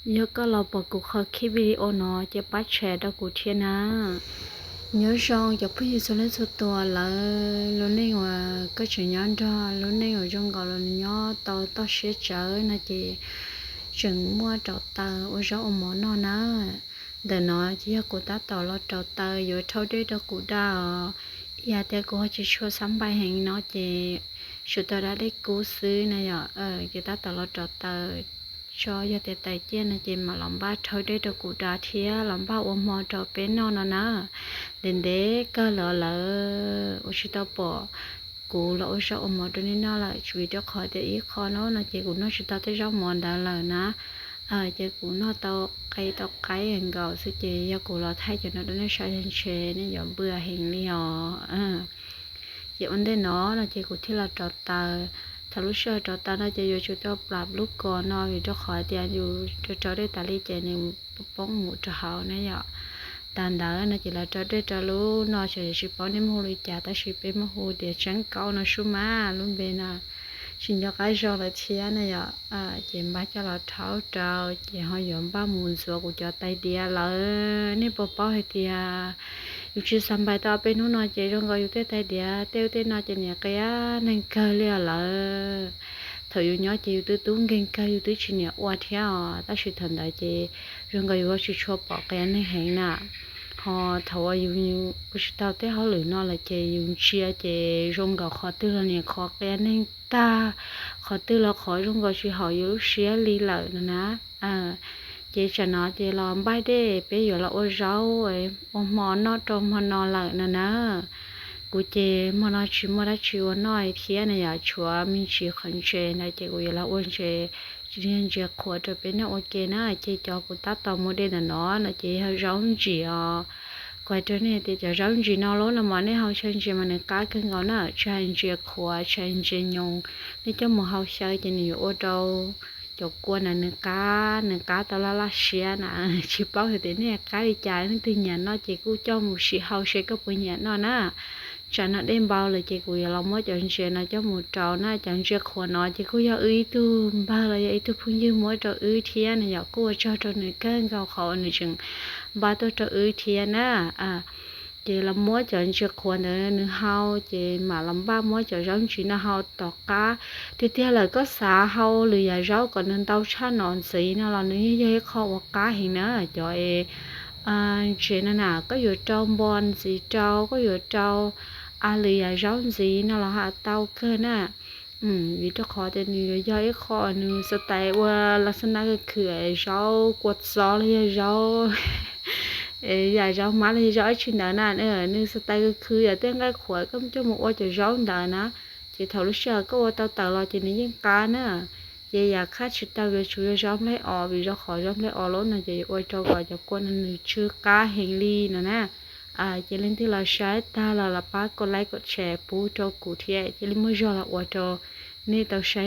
Yog koj los pom kuv qhov clip video no ces pab share rau kuv thiab na. Nyob zoo cov phooj ywg txhua leej txhua tus, lawv lub neej uas koj tseem nyob nrog lub neej uas zoo nkaus los nyob tau toj siab tsawv no ces tseem muaj rau taws ua zaub ua mov noj na. Ntawm no ces yog kuv tab tom los rau taws yuav rhaub dej rau kuv da os. Yog tias kuv ho tsis tshua xav npais heev no ces tsuas tau da dej kub xwb na yom. Ces tab tom los rau taws tso, yog tias taws ciaj no ces mam los npaj rhaub dej rau kuv da thiab los npaj ua hmo rau peb noj no na. Ntev ntev kawg los lawm uas tsis tau pom kuv los ua zaub ua mov rau nej noj lawm, vim rau qhov tias ib qho no no ces kuv noj tsis tau tej zaub mov ntawd lawm na. Ces kuv noj tau qe tau qaib nkaus xwb ces yog kuv los thaij cov no rau nej saib ntshe nej yuav npau heev li os. Ces ua ntej no no ces kuv thiaj los rau taws. Thaum lub sij hawm rau taws no ces yuav tsum tau plam lub kos no vim rau qhov tias yus rau rau dej tas li ces nws poob mus rau hauv na yom. Tas ntawd no ces los rau dej rau lub no, xyov tsis paub nej muab hu li cas tab sis peb muab hu tias tseeb kaub no sub mas lub npe no tsis nco qab zoo lawm thiab na yom. Ces npaj coj los rhaub rau ces ho yuav npaj mus ntxuav kuv cov tais diav lawm. Nej puas paub hais tias yus tsis xav npais tau peb hnub no ces zoo nkaus yus tej tais diav tej ub tej no ces niam qia neeg kawg li os lawm. Thaum yus nyob ces yus twb tub nkeeg kawg yus twb tsis niam ua thiab os, tab sis thaum ntawd ces zoo nkaus yus tsis tshua pom qia neeg heev na. Ho thaum uas yus ua tsis tau tej hauj lwm no lawm ces yus ntsia ces zoo nkaus qhov twg los niam qhov qia neeg tag, qhov twg los qhov zoo nkaus tsis haum yus lub siab li lawm no na. Ces tsam no ces los npaj dej peb yuav los ua zaub ua hmo noj rau hmo no lawm no na. Kuv ces hmo no tsis muaj dab tsi ua noj thiab na yom, tshuav me ntsis qhov ntses ntawd ces kuv yuav los ua ntses, ntses qhuav rau peb noj ua ke na. Ces cov kuv tab tom muag dej ntawm no no ces yog zaub ntsis os. Kuv hais rau nej tias cov zaub ntsis no los no mas nej hau xyaw ntses mas nws qab kawg nkaus na, tsis hais ntses qhuav tsis hais ntses nyoos, nej coj mus hau xyaw ces nws yuav ua rau cov kua ntawd nws qab, nws qab tau laj laj siab na. Tsis paub hais tias nej qab li cas, leej twg nyiam noj ces kuj coj mus sim hau seb koj puas nyiam noj na. Tsam no dej npau lawm ces kuv yuav los muab cov ntses no coj mus rau na. Cov ntses qhuav no ces kuj yog wb ib tug npawg los yog ib tug phooj ywg muab rau wb thiab na yom, kuj ua tsaug rau nws kawg nkaus qhov uas nws tseem npaj tuaj rau wb thiab na. Ces los muab cov ntses qhuav ntawd nws hau ces mam los npaj muab cov zaub ntsis no hau tom qab. Tiag tiag lawm koj xav hau lwm yam zaub kom nws ntau tshaj no ntxiv no los nws yeej yog ib qho uas qab heev na. Cov es ntses no na koj yuav rau npo ntxiv rau, koj yuav rau a lwm yam zaub ntxiv no los ha tau kawg na. Vim rau qhov tias nws yuav yog ib qho nws xav tais ua las xas nas khwm khwm zaub kua txob los yog zaub, yam zaub mab los yog zaub dab tsi ntawd na, nws xav tais khwv khwv yam tej nqaij qhuav koj coj mus ua cov zaub ntawd na. Ces thaum lub sij hawm koj ua tau tawm los ces nws yeej qab na. Ces yam qab tsis tau yuav tsum yog zaub nplaig os, vim rau qhov zaub nplaig os los no ces yuav ua rau kom cov kua no nws tsw qab heev li no na. Ces leej twg los saib tag los los pab kom like kom share pub rau kuv thiab cia li muaj zog los ua rau nej tau saib